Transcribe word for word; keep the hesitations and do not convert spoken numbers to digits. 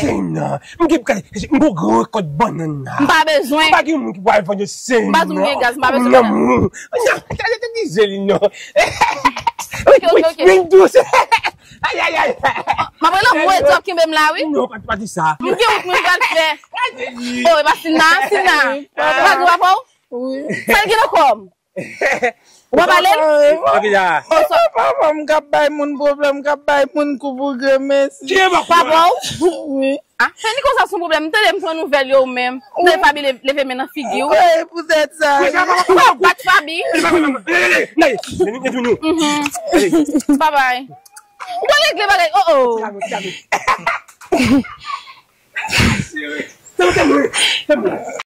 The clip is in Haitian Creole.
Sen nan. M gen kay, m gon gran rekòt bannann la. M pa bezwen. M pa gen moun ki pral vann yo sen nan. M pa di m gen gaz, m pa bezwen. Nan moun. Nan, tande, tande, tande li non. Ok, ok, ok. Vin dous. Ay, ay, ay. M ap rele w pou w ap kenbe m la, wi. Non, pa, pa di sa. M gen wout mwen pral fè. Oh, e pa Sina, Sina. Pa di papa w? Wi. Sa l gen nan kò m? Ou pa pale l? Papa, m k ap bay moun pwoblèm, m k ap bay moun kou pou granmesi. Papa w? Wi. Ah, fè ni konsa sou pwoblèm. M tande m pran nouvèl yo ou menm. M tande Faby le- leve men nan figi w. Wi, poutèt sa. Ou ap bat Faby. Bye bye. Ou pa regle bagay. Oh, oh.